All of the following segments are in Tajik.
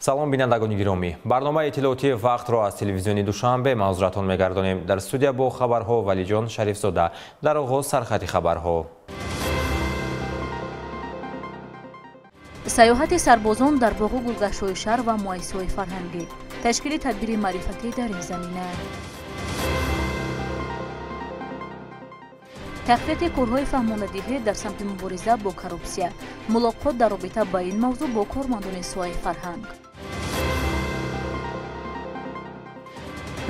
Салом, бинандагони гиромӣ. Барномаи иттилоотии вақтро аз телевизиони Душанбе мавзуратон мегардонем. Дар студия бо хабарҳо Валиҷон Шарифзода. Дар оғоз сархати хабарҳо. Сайёҳати сарбозон дар боғу гулгаштҳои шаҳр ва муассисаҳои фарҳангӣ. Ташкили тадбири маърифатӣ дар ин замина. Тақвияти корҳои фаҳмонадиҳӣ дар самти мубориза бо коррупсия. Мулоқот дар робита ба ин мавзӯъ бо кормандони соҳаи фарҳанг.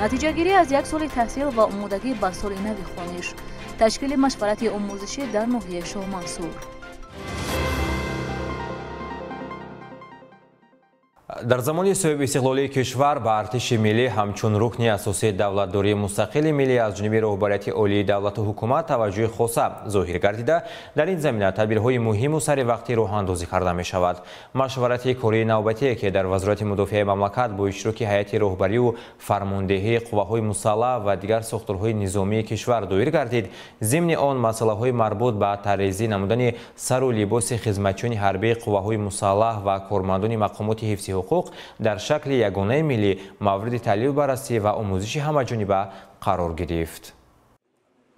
Натиҷагирӣ аз як соли таҳсил ва омодагӣ ба соли нави хониш. Ташкили машварати омӯзишӣ дар ноҳияи Шоҳмансур. Дар замони соҳибистиқлолии кишвар ба артиши миллӣ ҳамчун рукни асосии давлатдории мустақили миллӣ аз ҷониби роҳбарияти олии давлату ҳукумат таваҷҷӯҳи хоса зоҳир гардида, дар ин замина тадбирҳои муҳиму саривақтӣ роҳандозӣ карда мешавад. Машварати кории навбатие, ки дар Вазорати мудофиаи мамлакат бо иштироки ҳайати роҳбариву фармондеҳии қувваҳои мусаллаҳ ва дигар сохторҳои низомии кишвар доир гардид, зимни он масъалаҳои марбут ба таррезӣ намудани сару либоси хизматчиёни ҳарбии қувваҳои мусаллаҳ ва кормандони мақомоти ҳифзи ҳуқуқ дар шакли ягонаи миллӣ мавриди таҳлилу баррасӣ ва омӯзиши ҳамаҷониба қарор гирифт.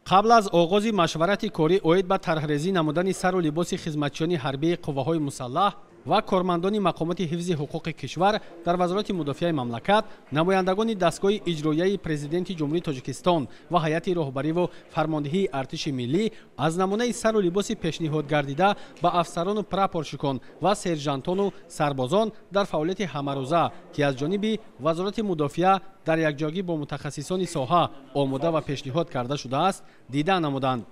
Қабл аз оғози машварати корӣ оид ба тарҳрезӣ намудани сару либоси хизматчиёни ҳарбии қувваҳои мусаллаҳ ва кормандони мақомоти ҳифзи ҳуқуқи кишвар дар Вазорати мудофиаи мамлакат, намояндагони дастгоҳи иҷроияи Президенти Ҷумҳурии Тоҷикистон ва ҳайати роҳбариву фармондиҳии артиши миллӣ аз намунаи сару либоси пешниҳод гардида ба афсарону прапорщикон ва сержантону сарбозон дар фаъолияти ҳамарӯза, ки аз ҷониби Вазорати мудофиа дар якҷоягӣ бо мутахассисони соҳа омода ва пешниҳод карда шудааст, дида намуданд.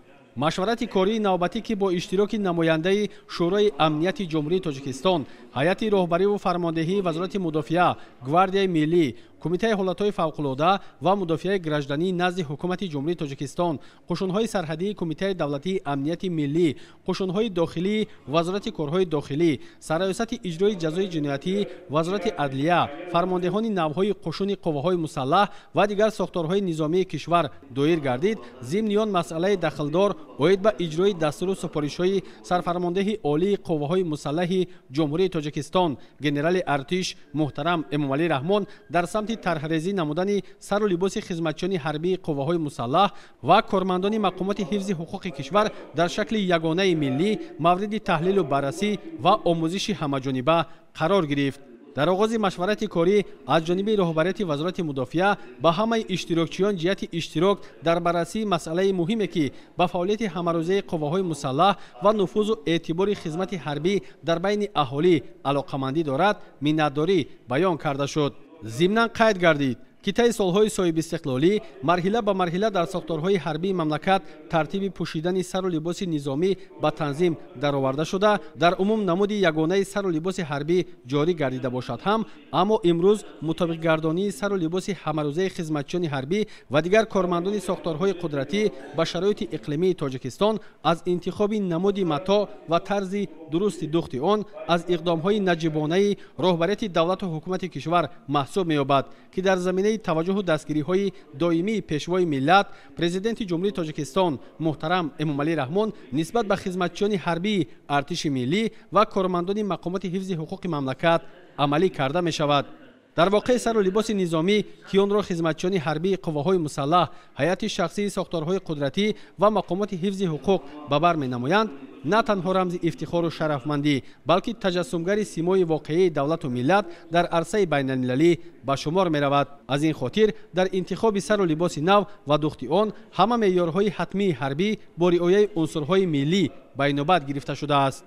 Машварати кории навбатӣ, ки бо иштироки намояндаи Шӯрои амнияти Ҷумҳурии Тоҷикистон, ҳайати роҳбариву фармондеҳии Вазорати мудофиа, Гвардияи миллӣ, Кумитаи ҳолатҳои фавқулода ва мудофиаи граждании назди Ҳукумати Ҷумҳурии Тоҷикистон, қушунҳои сарҳадии Кумитаи давлатии амнияти миллӣ, қушунҳои дохилии Вазорати корҳои дохилӣ, сарраёсати иҷрои ҷазои ҷиноятӣ Вазорати адлия, фармондеҳони навҳои қушуни қувваҳои мусаллаҳ ва дигар сохторҳои низомии кишвар доир гардид, зимни он масъалаи дахлдор оид ба иҷрои дастуру супоришҳои сарфармондеҳи олии қувваҳои мусаллаҳи Ҷумҳурии Тоҷикистон генерали артиш муҳтарам Эмомалӣ Раҳмон дар самти тарҳрезӣ намудани сару либоси хизматчиёни ҳарбии қувваҳои мусаллаҳ ва кормандони мақомоти ҳифзи ҳуқуқи кишвар дар шакли ягонаи миллӣ мавриди таҳлилу баррасӣ ва омӯзиши ҳамаҷониба қарор гирифт. Дар оғози машварати корӣ аз ҷониби роҳбарияти Вазорати мудофиа ба ҳамаи иштирокчиён ҷиҳати иштирок дар баррасии масъалаи муҳиме, ки ба фаъолияти ҳамарӯзаи қувваҳои мусаллаҳ ва нуфузу эътибори хизмати ҳарбӣ дар байни аҳолӣ алоқамандӣ дорад, миннатдорӣ баён карда шуд. Зимнан қайд гардид, ки таи солҳои соҳибистиқлолӣ марҳила ба марҳила дар сохторҳои ҳарбии мамлакат тартиби пӯшидани сару либоси низомӣ ба танзим дароварда шуда, дар умум намуди ягонаи сару либоси ҳарбӣ ҷорӣ гардида бошад ҳам, аммо имрӯз мутобиқгардонии сару либоси ҳамарӯзаи хизматчиёни ҳарбӣ ва дигар кормандони сохторҳои қудратӣ ба шароити иқлимии Тоҷикистон аз интихоби намуди матоъ ва тарзи дурусти духти он аз иқдомҳои наҷибонаи роҳбарияти давлату ҳукумати кишвар маҳсуб меёбад, ки дар заминаи таваҷҷӯҳу дастгириҳои доимии Пешвои миллат, Президенти Ҷумҳурии Тоҷикистон муҳтарам Эмомалӣ Раҳмон нисбат ба хизматчиёни ҳарбии артиши миллӣ ва кормандони мақомоти ҳифзи ҳуқуқи мамлакат амалӣ карда мешавад. Дар воқеъ сару либоси низомӣ, ки онро хизматчиёни ҳарбии қувваҳои мусаллаҳ, ҳайати шахсии сохторҳои қудратӣ ва мақомоти ҳифзи ҳуқуқ ба бар менамоянд, на танҳо рамзи ифтихору шарафмандӣ, балки таҷассумгари симои воқеии давлату миллат дар арсаи байналмилалӣ ба шумор меравад. Аз ин хотир дар интихоби сару либоси нав ва духти он ҳама меъёрҳои ҳатмии ҳарбӣ бо риояи унсурҳои миллӣ ба инобат гирифта шудааст.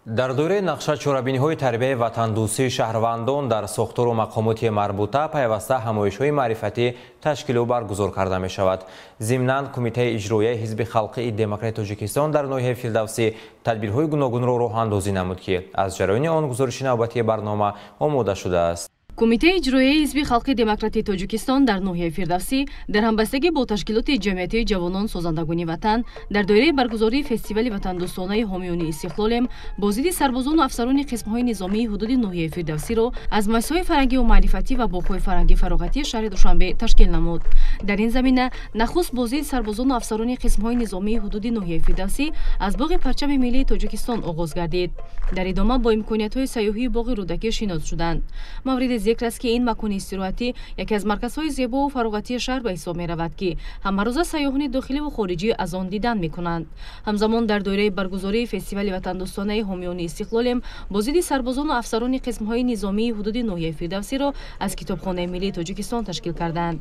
Дар доираи нақша чорабиниҳои тарбияи ватандӯстии шаҳрвандон дар сохтору мақомоти марбута пайваста ҳамоишҳои маърифатӣ ташкилу баргузор карда мешавад. Зимнан Кумитаи иҷроияи Ҳизби халқии демократии Тоҷикистон дар ноҳияи Фирдавсӣ тадбирҳои гуногунро роҳандозӣ намуд, ки аз ҷараёни он гузориши навбатии барнома омода шудааст. Кумитаи иҷроияи Ҳизби халқи демократии Тоҷикистон дар ноҳияи Фирдавсӣ дар ҳамбастагӣ бо ташкилоти ҷамъиятии ҷавонон созандагони ватан дар доираи баргузории фестивали ватандӯстонаи ҳомиёни истиқлолем боздиди сарбозону афсарони қисмҳои низомии ҳудуди ноҳияи Фирдавсиро аз муассисаҳои фарҳангиву маърифатӣ ва боғҳои фарҳангӣ фароғатии шаҳри Душанбе ташкил намуд. Дар ин замина нахуст боздиди сарбозону афсарони қисмҳои низомии ҳудуди ноҳияи Фирдавсӣ аз боғи парчами миллии Тоҷикистон оғоз гардид. Дар идома бо имкониятҳои сайёҳии боғи Рӯдакӣ шинос шуданд. Мавриди зикр аст, ки ин макони истироҳатӣ яке аз марказҳои зебову фароғатии шаҳр ба ҳисоб меравад, ки ҳамарӯза сайёҳони дохиливу хориҷӣ аз он дидан мекунанд. Ҳамзамон дар доираи баргузории фестивали ватандӯстонаи ҳомиёни истиқлолем боздиди сарбозону афсарони қисмҳои низомии ҳудуди ноҳияи Фирдавсиро аз Китобхонаи миллии Тоҷикистон ташкил карданд.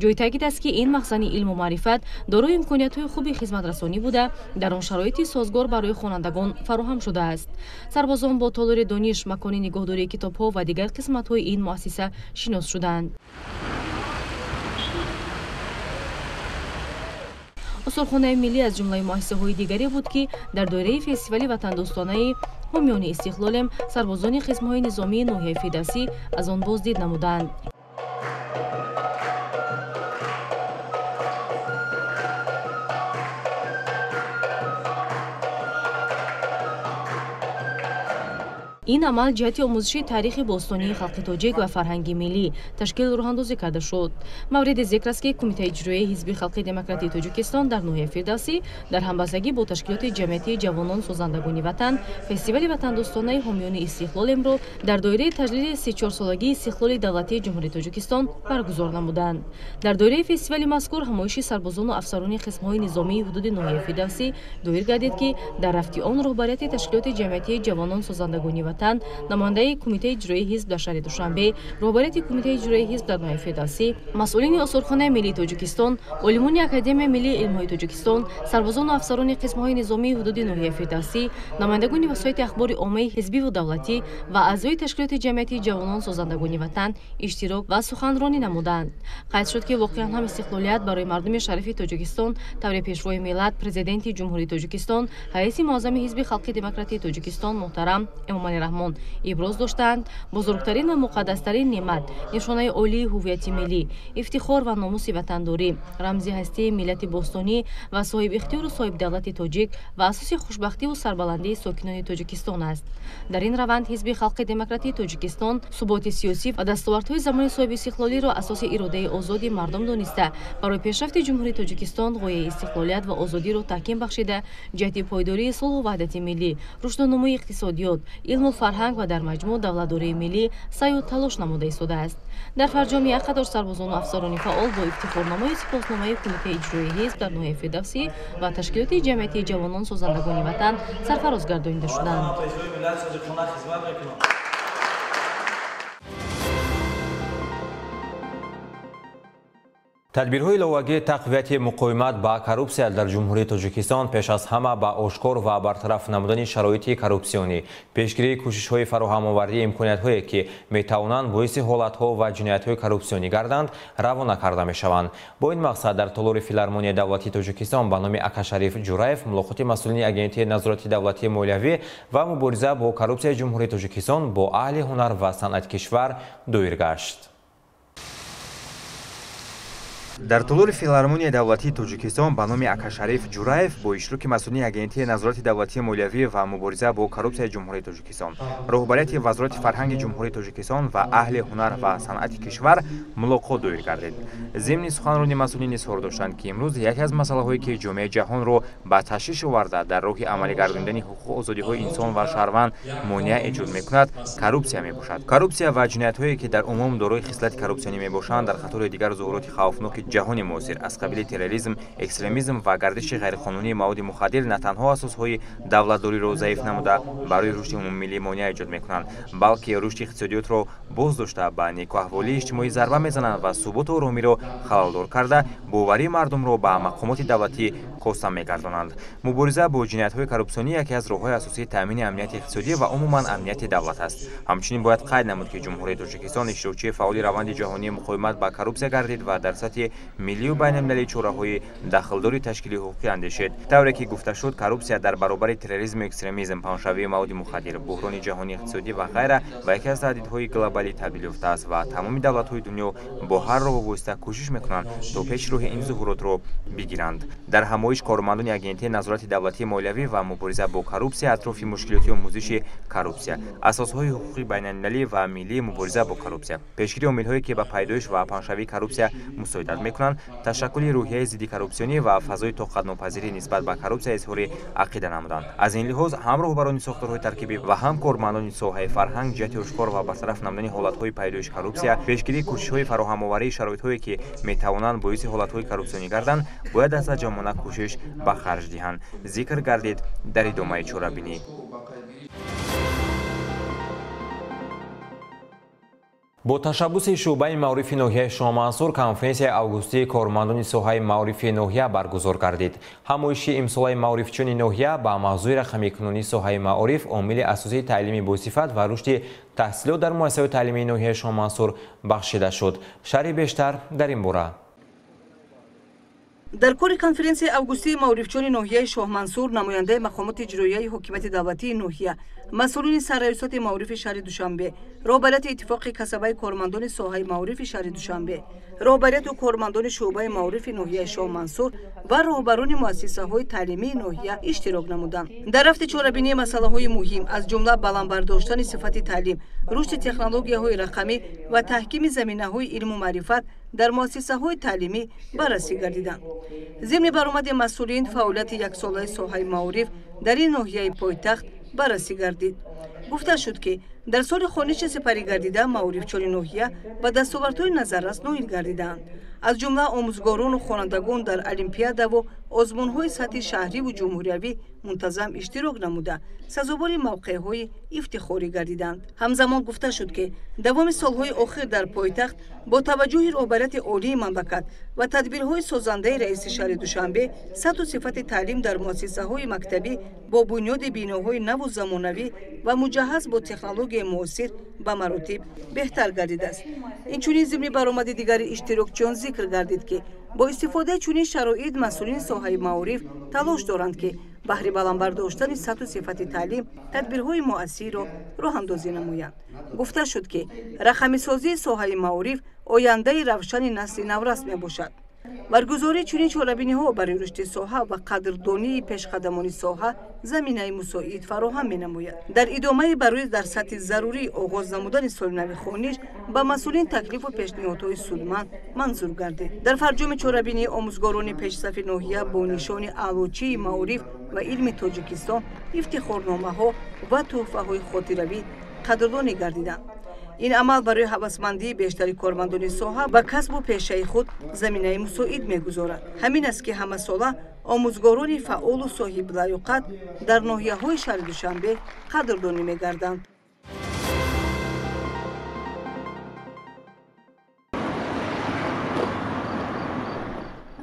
Ҷои таъкид аст, ки ин махзани илму маърифат дорои имкониятҳои хуби хизматрасонӣ буда, дар он шароити созгор барои хонандагон фароҳам шудааст. Сарбозон бо толори дониш, макони нигоҳдории китобҳо ва дигар қисматҳои ин муассиса шинос шуданд. Осорхонаи миллӣ аз ҷумлаи муассисаҳои дигаре буд, ки дар доираи фестивали ватандӯстонаи ҳомиёни истиқлолем сарбозони қисмҳои низомии ноҳияи Фирдавсӣ аз он боздид намуданд. Ин амал ҷиҳати омӯзиши таърихи бостонии халқи тоҷик ва фарҳанги миллӣ ташкил роҳандозӣ карда шуд. Мавриди зикр аст, ки Кумитаи иҷроияи Ҳизби халқи демократии Тоҷикистон дар ноҳияи Фирдавсӣ дар ҳамбастагӣ бо ташкилоти ҷамъиятии ҷавонон созандагони ватан фестивали ватандӯстонаи ҳомиёни истиқлолемро дар доираи таҷлили 34-солагии истиқлоли давлатии Ҷумҳурии Тоҷикистон баргузор намуданд. Дар доираи фестивали мазкур ҳамоиши сарбозону афсарони қисмҳои низомии ҳудуди ноҳияи Фирдавсӣ доир гардид, ки дар рафти он роҳбарияти ташкилоти ҷамъиятии ҷавонон созандагони ватан, намояндаи Кумитаи иҷроии ҳизб дар шаҳри Душанбе, роҳбарияти Кумитаи иҷроии ҳизб дар ноҳияи Фирдавсӣ, масъулини Осорхонаи миллии Тоҷикистон, олимони Академияи миллии илмҳои Тоҷикистон, сарбозону афсарони қисмҳои низомии ҳудуди ноҳияи Фирдавсӣ, намояндагони васоити ахбори оммаи ҳизбиву давлатӣ ва аъзои ташкилоти ҷамъиятии ҷавонон созандагони ватан иштирок ва суханронӣ намуданд. Қайд шуд, ки воқеан ҳам истиқлолият барои мардуми шарифи Тоҷикистон таври Пешвои миллат, Президенти Ҷумҳурии Тоҷикистон, раиси муаззами Ҳизби халқи демократии Тоҷикистон муҳтарам Эмомалӣ Раҳмон иброз доштанд, бузургтарин ва муқаддастарин неъмат, нишонаи олии ҳуввияти миллӣ, ифтихор ва номуси ватандорӣ, рамзи ҳастии миллати бостонӣ ва соҳибихтиёру соҳибдавлати тоҷик ва асоси хушбахтиву сарбаландии сокинони Тоҷикистон аст. Дар ин раванд Ҳизби халқи демократии Тоҷикистон суботи сиёсӣ ва дастовардҳои замони соҳибистиқлолиро асоси иродаи озоди мардум дониста, барои пешрафти Ҷумҳурии Тоҷикистон ғояи истиқлолият ва озодиро таҳким бахшида, ҷиҳати пойдории сулҳу ваҳдати миллӣ, рушду нумӯи иқтисодиёт, илму фарҳанг ва дар маҷмӯъ давлатдории миллӣ саъю талош намуда истодааст. Дар фарҷоми як қатор сарбозону афсарони фаъол бо ифтихорномаи сипосномаи Кумитаи иҷроии ҳизб дар ноҳияи Фирдавсӣ ва ташкилоти ҷамъиятии ҷавонон созандагони ватан сарфароз гардонида шуданд. Тадбирҳои иловагии тақвияти муқовимат ба коррупсия дар Ҷумҳурии Тоҷикистон пеш аз ҳама ба ошкор ва бартараф намудани шароити коррупсионӣ, пешгирии кӯшишҳои фароҳамовардии имкониятҳое, ки метавонанд боиси ҳолатҳо ва ҷиноятҳои коррупсионӣ гарданд, равона карда мешаванд. Бо ин мақсад дар толори Филармонияи давлатии Тоҷикистон ба номи Акашариф Ҷураев мулоқоти масъулини Агентии назорати давлатии молиявӣ ва мубориза бо коррупсияи Ҷумҳурии Тоҷикистон бо аҳли ҳунар ва санъати кишвар доир гашт. Дар толори Филармонияи давлатии Тоҷикистон ба номи Акашариф Ҷураев бо иштироки масъулини Агентии назорати давлатии молиявӣ ва мубориза бо коррупсияи Ҷумҳурии Тоҷикистон, роҳбарияти Вазорати фарҳанги Ҷумҳурии Тоҷикистон ва аҳли ҳунар ва санъати кишвар мулоқот доир гардид. Зимни суханрони масъулин изҳор доштанд, ки имрӯз яке аз масъалаҳое, ки ҷомеаи ҷаҳонро ба ташвиш оварда, дар роҳи амалӣ гардонидани ҳуқуқу озодиҳои инсон ва шаҳрванд монеа эҷод мекунад, коррупсия мебошад. Коррупсия ва ҷиноятҳое, ки дар умум дорои хислати коррупсионӣ мебошанд, дар қатори дигар зуҳуроти хавфноки ҷаҳони муосир аз қабили терроризм, экстремизм ва гардиши ғайриқонунии маводи мухаддир на танҳо асосҳои давлатдориро заиф намуда, барои рушди умумимиллӣ монеа эҷод мекунанд, балки рушди иқтисодиётро боз дошта, ба некуаҳволии иҷтимоӣ зарба мезананд ва суботу оромиро халалдор карда, боварии мардумро ба мақомоти давлатӣ коста мегардонанд. Мубориза бо ҷиноятҳои коррупсионӣ яке аз роҳҳои асосии таъмини амнияти иқтисодӣ ва умуман амнияти давлат аст. Ҳамчунин бояд қайд намуд, ки Ҷумҳурии Тоҷикистон иштирокчии фаъоли раванди ҷаҳонии муқовимат ба коррупсия гардид ва дар сатҳи миллию байналмилалӣ чораҳои дахлдори ташкили ҳуқуқӣ андешид. Тавре ки гуфта шуд, коррупсия дар баробари терроризму экстремизм, паҳншавии маводи мухаддир, буҳрони ҷаҳонии иқтисодӣ ва ғайра ба яке аз таҳдидҳои глобалӣ табдил ёфтааст ва тамоми давлатҳои дунё бо ҳар роҳу восита кӯшиш мекунанд, то пеши роҳи ин зуҳуротро бигиранд. Дар ҳамоиш кормандони Агентии назорати давлатии молиявӣ ва мубориза бо коррупсия атрофи мушкилоти омӯзиши коррупсия, асосҳои ҳуқуқи байналмилалӣ ва миллии мубориза бо коррупсия, пешгирии омилҳое ки ба пайдоиш ва паҳншавии коррупсия мусоидат мекунанд, ташаккули рӯҳияи зиддикоррупсионӣ ва фазои тоқатнопазирӣ нисбат ба коррупсия изҳори ақида намуданд. Аз ин лиҳоз ҳам роҳбарони сохторҳои таркибӣ ва ҳам кормандони соҳаи фарҳанг ҷиҳати ошкор ва бартараф намудани ҳолатҳои пайдоиши коррупсия, пешгирии кӯшишҳои фароҳамоварии шароитҳое ки метавонанд боиси ҳолатҳои коррупсионӣ гарданд, бояд дастаҷамъона кӯшиш ба харҷ диҳанд. Зикр гардид дар идомаи чорабинӣ. Бо ташаббуси шӯъбаи маорифи ноҳияи Шоҳмансур конференсияи августии кормандони соҳаи маорифи ноҳия баргузор гардид. Ҳамоиши имсолаи маорифчиёни ноҳия ба мавзӯи рақамикунонии соҳаи маориф, омили асосии таълими босифат ва рушди таҳсилот дар муассисаҳои таълимии ноҳияи Шоҳмансур бахшида шуд. Шарҳи бештар дар ин бора. Дар кори конференсияи августии маорифчиёни ноҳияи Шоҳмансур намояндаи мақомоти иҷроияи ҳокимияти давлатии ноҳия, масъулини сарраёсати маорифи шаҳри Душанбе, роҳбарияти иттифоқи касабаи кормандони соҳаи маорифи шаҳри Душанбе, роҳбарияту кормандони шӯъбаи маорифи ноҳияи Шоҳмансур ва роҳбарони муассисаҳои таълимии ноҳия иштирок намуданд. Дар рафти чорабинии масъалаҳои муҳим, аз ҷумла баланд бардоштани сифати таълим, рушди технологияҳои рақамӣ ва таҳкими заминаҳои илму маърифат дар муассисаҳои таълимӣ баррасӣ гардиданд. Зимни баромади масъулин фаъолияти яксолаи соҳаи маориф дар ин ноҳияи пойтахт баррасӣ гардид. Гуфта шуд, ки дар соли хониши сипарӣ гардида маорифчиёни ноҳия ба дастовардҳои назаррас ноил гардидаанд. Аз ҷумла омӯзгорону хонандагон дар олимпиадаву озмунҳои сатҳи шаҳриву ҷумҳуриявӣ мунтазам иштирок намуда, сазовори мавқеъҳои ифтихорӣ гардиданд. Ҳамзамон гуфта шуд, ки давоми солҳои охир дар пойтахт бо таваҷҷӯҳи роҳбарияти олии мамлакат ва тадбирҳои созандаи раиси шаҳри Душанбе сатҳу сифати таълим дар муассисаҳои мактабӣ бо бунёди биноҳои наву замонавӣ ва муҷаҳҳаз бо технологияи муосир ба маротиб беҳтар гардидааст. Инчунин зимни баромади дигари иштирокчиён зикр гардид, ки бо истифодаи чунин шароит масъулини соҳаи маориф талош доранд, ки баҳри баланд бардоштани сатҳу сифати таълим тадбирҳои муассирро роҳандозӣ намоянд. Гуфта шуд, ки рақамисозии соҳаи маориф ояндаи равшани насли наврас мебошад. Баргузории чунин чорабиниҳо барои рушди соҳа ва қадрдонии пешқадамони соҳа заминаи мусоид фароҳам менамояд. Дар идомаи барои дар сатҳи зарурӣ оғоз намудани соли нави хониш ба масъулин таклифу пешниҳодҳои судманд манзур гардид. Дар фарҷоми чорабинии омӯзгорони пешсафи ноҳия бо нишони аълочии маориф ва илми Тоҷикистон ифтихорномаҳо ва тӯҳфаҳои хотиравӣ қадрдонӣ гардиданд. Ин амал барои ҳавасмандии бештари кормандони соҳа ба касбу пешаи худ заминаи мусоид мегузорад. Ҳамин аст, ки ҳамасола омӯзгорони фаъолу соҳиблаёқат дар ноҳияҳои шаҳри Душанбе қадрдонӣ мегарданд.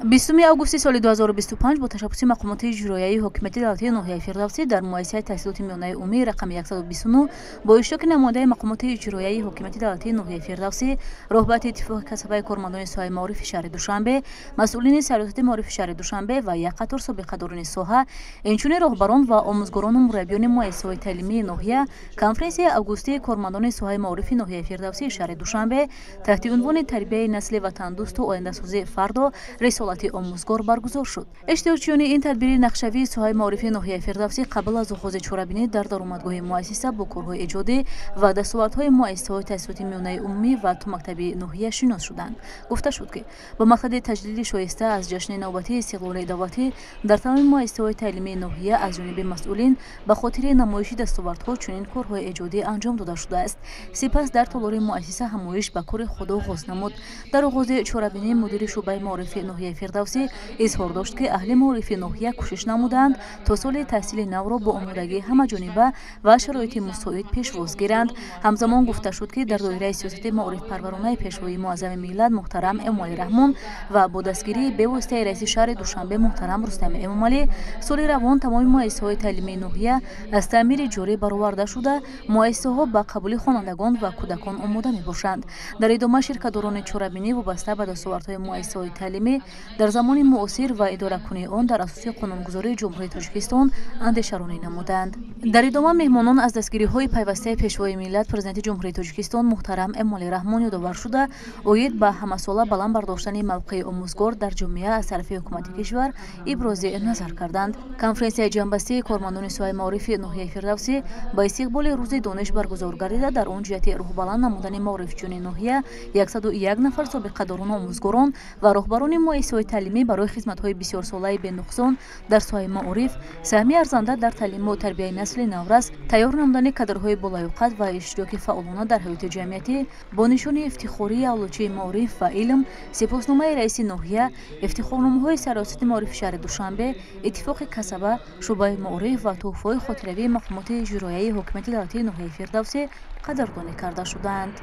20 августи соли 2025 бо ташаббуси мақомоти иҷроияи ҳокимияти давлатии ноҳияи Фирдавсӣ дар муассисаи таҳсилоти миёнаи умумии рақами 129 бо иштироки намояндаи мақомоти иҷроияи ҳокимияти давлатии ноҳияи Фирдавсӣ, роҳбарияти иттифоқи касабаи кормандони соҳаи маорифи шаҳри Душанбе, масъулини сарраёсати маорифи шаҳри Душанбе ва як қатор собиқадорони соҳа, инчунин роҳбарон ва омӯзгорону мураббиёни муассисаҳои таълимии ноҳия конференсияи августии кормандони соҳаи маорифи ноҳияи Фирдавсии шаҳри Душанбе таҳти унвони тарбияи насли ватандӯсту ояндасозии фардо рисолати омӯзгор баргузор шуд. Иштирокчиёни ин тадбири нақшавии соҳаи маорифи ноҳияи Фирдавсӣ қабл аз оғози чорабинӣ дар даромадгоҳи муассиса бо корҳои эҷодӣ ва дастовардҳои муассисаҳои таҳсилоти миёнаи умумӣ ва томактабии ноҳия шинос шуданд. Гуфта шуд, ки бо мақсади таҷлили шоиста аз ҷашни навбатии истиқлолии давлатӣ дар тамоми муассисаҳои таълимии ноҳия аз ҷониби масъулин ба хотири намоиши дастовардҳо чунин корҳои эҷодӣ анҷом дода шудааст. Сипас дар толори муассиса ҳамоиш ба кори худ оғоз намуд. Дар оғози чорабинӣ мудири шӯъбаи маорифи ноҳияи Фирдавсӣ изҳор дошт, ки аҳли маорифи ноҳия кӯшиш намуданд то соли таҳсили навро бо омодагии ҳамаҷониба ва шароити мусоид пешвоз гиранд. Ҳамзамон гуфта шуд, ки дар доираи сиёсати маорифпарваронаи Пешвои муаззами миллат муҳтарам Эмомалӣ Раҳмон ва бо дастгирии бевоситаи раиси шаҳри Душанбе муҳтарам Рустами Эмомалӣ соли равон тамоми муассисаҳои таълимии ноҳия аз таъмири ҷорӣ бароварда шуда, муассисаҳо ба қабули хонандагон ва кӯдакон омода мебошанд. Дар идома ширкатдорони чорабинӣ вобаста ба дастовардҳои муассисаҳои таълимӣ дар замони муосир ва идоракунии он дар асоси қонунгузории Ҷумҳурии Тоҷикистон андешаронӣ намуданд. Дар идома меҳмонон аз дастгириҳои пайвастаи Пешвои миллат, Президенти Ҷумҳурии Тоҷикистон муҳтарам Эмомалӣ Раҳмон ёдовар шуда, оид ба ҳамасола баланд бардоштани мавқеи омӯзгор дар ҷомеа аз тарафи ҳукумати кишвар ибрози назар карданд. Конференсияи ҷамъбастии кормандони соҳаи маорифи ноҳияи Фирдавсӣ ба истиқболи Рӯзи дониш баргузор гардида, дар он ҷиҳати рӯҳбаланд намудани маорифчиёни ноҳия 101 нафар собиқадорону омӯзгорон ва роҳбарони муассисаҳои таълимӣ барои хизматҳои бисёрсолаи бенуқсон дар соҳаи маориф, саҳми арзанда дар таълиму тарбияи насли наврас, тайёр намудани кадрҳои болаёқат ва иштироки фаъолона дар ҳаёти ҷамъиятӣ бо нишони ифтихории Аълочии маориф ва илм, сипосномаи раиси ноҳия, ифтихорномаҳои Сарраёсати маорифи шаҳри Душанбе, Иттифоқи касаба, шӯъбаи маориф ва тӯҳфаҳои хотиравии мақомоти иҷроияи ҳокимияти давлатии ноҳияи Фирдавсӣ қадрдонӣ карда шуданд.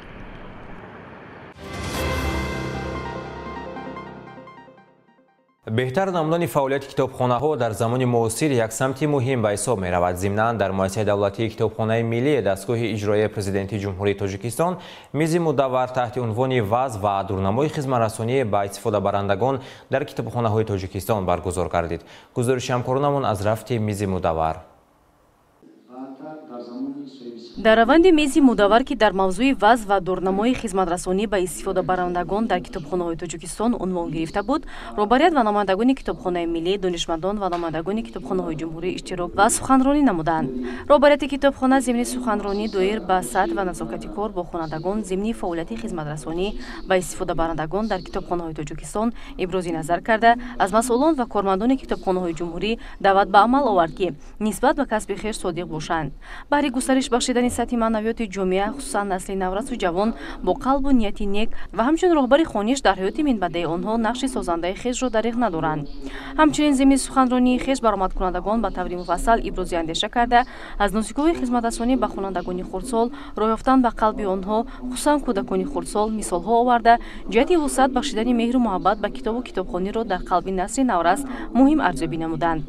Беҳтар намудани фаъолияти китобхонаҳо дар замони муосир як самти муҳим ба ҳисоб меравад. Зимнан дар муассисаи давлатии китобхонаи миллӣ дастгоҳи иҷроияи Президенти Ҷумҳурии Тоҷикистон мизи мудаввар таҳти унвони вазъ ва дурнамои хизматрасонӣ ба истифодабарандагон дар китобхонаҳои Тоҷикистон баргузор гардид. Гузориши ҳамкоронамон аз рафти мизи мудаввар. Дар раванди мези мудаввар, ки дар мавзӯи вазъ ва дурнамои хизматрасонӣ ба истифодабарандагон дар китобхонаҳои Тоҷикистон унвон гирифта буд, роҳбарият ва намояндагони китобхонаи миллӣ, донишмандон ва намояндагони китобхонаҳои ҷумҳурӣ иштирок ва суханронӣ намуданд. Роҳбарияти китобхона зимни суханронӣ доир ба сатҳ ва назокати кор бо хонандагон зимни фаъолияти хизматрасонӣ ба истифодабарандагон дар китобхонаҳои Тоҷикистон ибрози назар карда, аз масъулон ва кормандони китобхонаҳои ҷумҳурӣ даъват ба амал овард, ки нисбат ба касби хеш содиқ бошанд. Баҳри густариш бахшидани сатҳи маънавиёти ҷомеа, хусусан насли наврасу ҷавон бо қалбу нияти нек ва ҳамчун роҳбари хониш дар ҳаёти минбаъдаи онҳо нақши созандаи хешро дариғ надоранд. Ҳамчунин зимни суханронии хеш баромадкунандагон ба таври муфассал ибрози андеша карда, аз нозикоҳи хизматрасонӣ ба хонандагони хурдсол, роҳ ёфтан ба қалби онҳо, хусусан кӯдакони хурдсол мисолҳо оварда, ҷиҳати вусъат бахшидани меҳру муҳаббат ба китобу китобхониро дар қалби насли наврас муҳим арзёбӣ намуданд.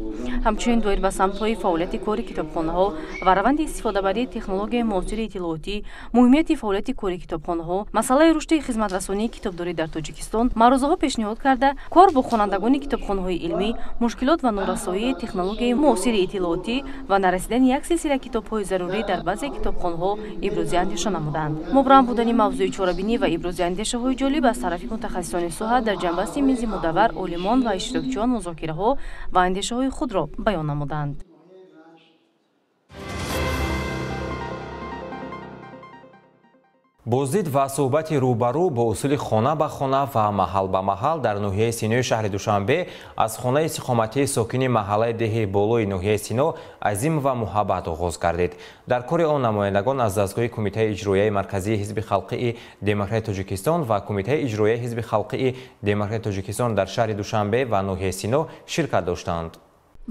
Ҳамчунин доир ба самтҳои фаъолияти кори китобхонаҳо ва раванди истифодабарии технологияи муосири иттилоотӣ, муҳимияти фаъолияти кори китобхонаҳо, масъалаи рушди хизматрасонии китобдорӣ дар Тоҷикистон маърузаҳо пешниҳод карда, кор бо хонандагони китобхонаҳои илмӣ, мушкилот ва норасоии технологияи муосири иттилоотӣ ва нарасидани як силсила китобҳои зарурӣ дар баъзе китобхонаҳо ибрози андеша намуданд. Мубрам будани мавзӯи чорабинӣ ва ибрози андешаҳои ҷолиб аз тарафи мутахассисони соҳа дар ҷамъбасти мизи мудаввар олимон ва иштирокчиён музокираҳо ва андешаҳои худро баён намуданд. Боздид ва суҳбати рӯбарӯ бо усули хона ба хона ва маҳал ба маҳал дар ноҳияи Синои шаҳри Душанбе аз хонаи истиқоматии сокини маҳаллаи деҳи болои ноҳияи Сино Азим ва Муҳаббат оғоз гардид. Дар кори он намояндагон аз дастгоҳи Кумитаи иҷроияи марказии Ҳизби халқии Демократии Тоҷикистон ва Кумитаи иҷроияи Ҳизби халқии Демократии Тоҷикистон дар шаҳри Душанбе ва ноҳияи Сино ширкат доштанд.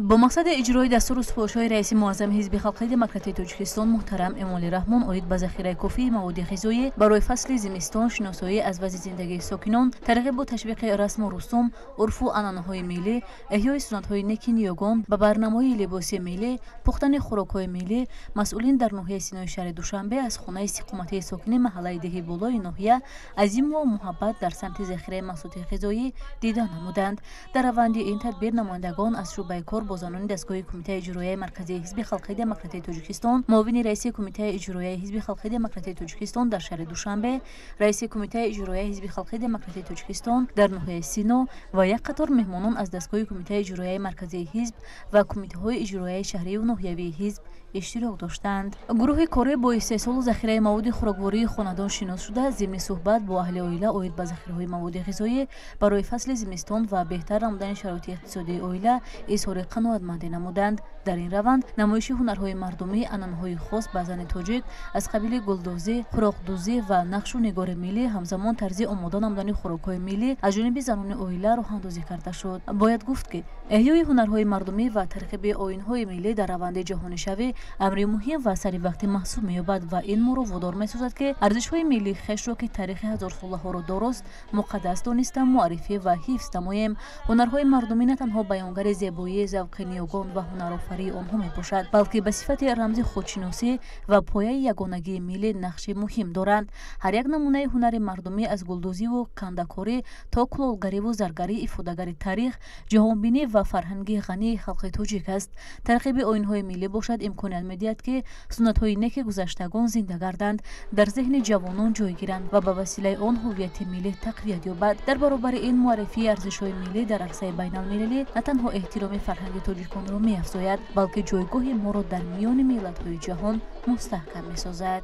Бо мақсади иҷрои дастуру супоришҳои раиси муаззами Ҳизби халқии Демократии Тоҷикистон муҳтарам Эмомалӣ Раҳмон оид ба захираи кофии маводи ғизоӣ барои фасли зимистон, шиносоӣ аз вазъи зиндагии сокинон, тарғибу ташвиқи расму русум, урфу анъанаҳои миллӣ, эҳёи суннатҳои неки ниёгон ба барномаҳои либоси миллӣ, пухтани хӯрокҳои миллӣ, масъулин дар ноҳияи Синои шаҳри Душанбе аз хонаи истиқоматии сокини маҳаллаи деҳи болои ноҳия Азиму Муҳаббат дар самти захираи маҳсулоти ғизоӣ дида намуданд. Дар раванди ин тадбир намояндагон аз шӯъбаи кор бо занони дастгоҳи Кумитаи иҷроияи марказии Ҳизби халқии Демократии Тоҷикистон, муовини раиси Кумитаи иҷроияи Ҳизби халқии Демократии Тоҷикистон дар шаҳри Душанбе, раиси Кумитаи иҷроияи Ҳизби халқии Демократии Тоҷикистон дар ноҳияи Сино ва як қатор меҳмонон аз дастгоҳи Кумитаи иҷроияи марказии ҳизб ва кумитаҳои иҷроияи шаҳрию ноҳиявии ҳизб иштирок доштанд. Гурӯҳи корӣ бо истеҳсолу захираи маводи хӯроквории хонадон шинос шуда, зимни суҳбат бо аҳли оила оид ба захираҳои маводи ғизоӣ барои фасли зимистон ва беҳтар намудани шароити иқтисодии оила изҳори қаноатмандӣ намуданд. Дар ин раванд намоиши ҳунарҳои мардумӣ, анъанаҳои хос ба зани тоҷик аз қабили гулдӯзӣ, хӯроқдӯзӣ ва нақшу нигори миллӣ, ҳамзамон тарзи омода намудани хӯрокҳои миллӣ аз ҷониби занони оила роҳандозӣ карда шуд. Бояд гуфт, ки эҳёи ҳунарҳои мардумӣ ва тарғиби оинҳои миллӣ дар раванди ҷаҳонишавӣ амри муҳим ва саривақтӣ маҳсуб меёбад ва ин моро водор месозад, ки арзишҳои миллии хешро, ки таърихи ҳазорсолаҳоро дорост, муқаддас дониста, муаррифӣ ва ҳифз намоем. Ҳунарҳои мардумӣ на танҳо баёнгари зебоии завқи ниёгон ва ҳунарофарии онҳо мебошад, балки ба сифати рамзи худшиносӣ ва пояи ягонагии миллӣ нақши муҳим доранд. Ҳар як намунаи ҳунари мардумӣ аз гулдӯзиву кандакорӣ то кулолгариву заргарӣ ифодагари таърих, ҷаҳонбинӣ ва фарҳанги ғании халқи тоҷик аст. Тарғиби оинҳои миллӣ бошад имконият медиҳад, ки суннатҳои неки гузаштагон зинда гарданд, дар зеҳни ҷавонон ҷой гиранд ва ба василаи он ҳуввияти миллӣ тақвият ёбад. Дар баробари ин муаррифии арзишҳои миллӣ дар арсаи байналмилалӣ на танҳо эҳтироми фарҳанги тоҷиконро меафзояд, балки ҷойгоҳи моро дар миёни миллатҳои ҷаҳон мустаҳкам месозад.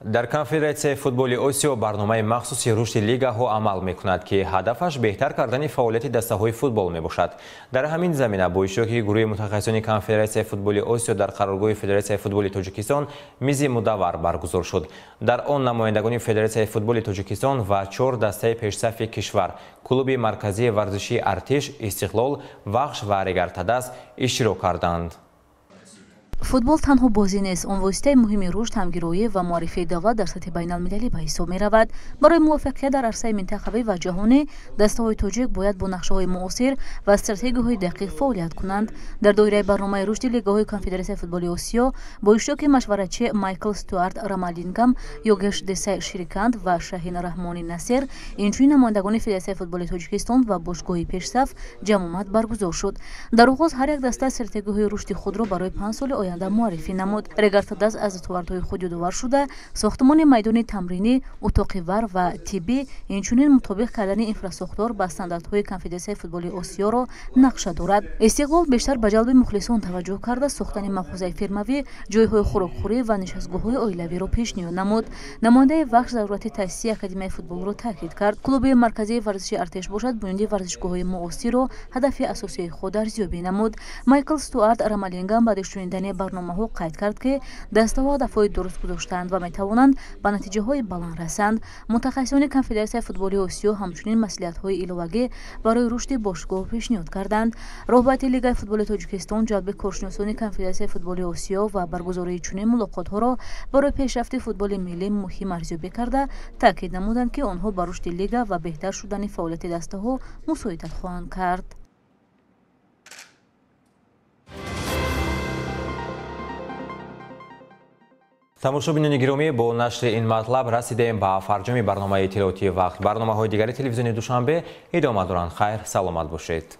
Дар Конфедератсияи футболи Осиё барномаи махсуси рушди лигаҳо амал мекунад, ки ҳадафаш беҳтар кардани фаъолияти дастаҳои футбол мебошад. Дар ҳамин замина бо иштироки гурӯҳи мутахассисони Конфедератсияи футболи Осиё дар қароргоҳи Федератсияи футболи Тоҷикистон мизи мудаввар баргузор шуд. Дар он намояндагони Федератсияи футболи Тоҷикистон ва 4 дастаи пешсафи кишвар клуби марказии варзишии Артиш, Истиқлол, Вахш ва Регартадас иштирок карданд. Футбол танҳо бозӣ нест, он воситаи муҳими рушд, ҳамгироӣ ва муаррифии давлат дар сатҳи байналмилалӣ ба ҳисоб меравад. Барои муваффақият дар арсаи минтақавӣ ва ҷаҳонӣ дастаҳои тоҷик бояд бо нақшаҳои муосир ва стратегияҳои дақиқ фаъолият кунанд. Дар доираи барномаи рушди лигаҳои Конфедератсияи футболи Осиё бо иштироки машваратчи Майкл Стюарт Рамалингам, Йогеш Десай Шириканд ва Шаҳин Раҳмони Насер, инчунин намояндагони Федератсияи футболи Тоҷикистон ва бошгоҳи пешсаф ҷамъомад баргузор шуд. Дар оғоз ҳар як даста стратегияҳои рушди худро барои 5 соли оянда муаррифӣ намуд. Регартадас аз дастовардҳои худ ёдовар шуда, сохтмони майдони тамринӣ, утоқи вар ва тиббӣ, инчунин мутобиқ кардани инфрасохтор ба стандартҳои Конфедератсияи футболи Осиёро нақша дорад. Истиқлол бештар ба ҷалби мухлисон таваҷҷӯҳ карда, сохтани мағозаи фирмавӣ, ҷойҳои хӯрокхӯрӣ ва нишастгоҳҳои оилавиро пешниҳод намуд. Намояндаи Вахш зарурати таъсиси академияи футболро таъкид кард. Клуби марказии варзиши Артиш бошад бунёди варзишгоҳҳои муосирро ҳадафи асосии худ арзёбӣ намуд. Майкл Стюарт Рамалингам баъди шунидани барномаҳо қайд кард, ки дастаҳо ҳадафҳои дуруст гузоштаанд ва метавонанд ба натиҷаҳои баланд расанд. Мутахассисони Конфедератсияи футболи Осиё ҳамчунин маслиҳатҳои иловагӣ барои рушди бошгоҳ пешниҳод карданд. Роҳбарияти Лигаи футболи Тоҷикистон ҷалби коршиносони Конфедератсияи футболи Осиё ва баргузории чунин мулоқотҳоро барои пешрафти футболи миллӣ муҳим арзёбӣ карда, таъкид намуданд, ки онҳо ба рушди лига ва беҳтар шудани фаъолияти дастаҳо мусоидат хоҳанд кард. Тамошобинони гиромӣ, бо нашри ин матлаб расидаем ба фарҷоми барномаи иттилоотии вақт. Барномаҳои дигари телевизиони Душанбе идома доранд. Хайр, саломат бошед.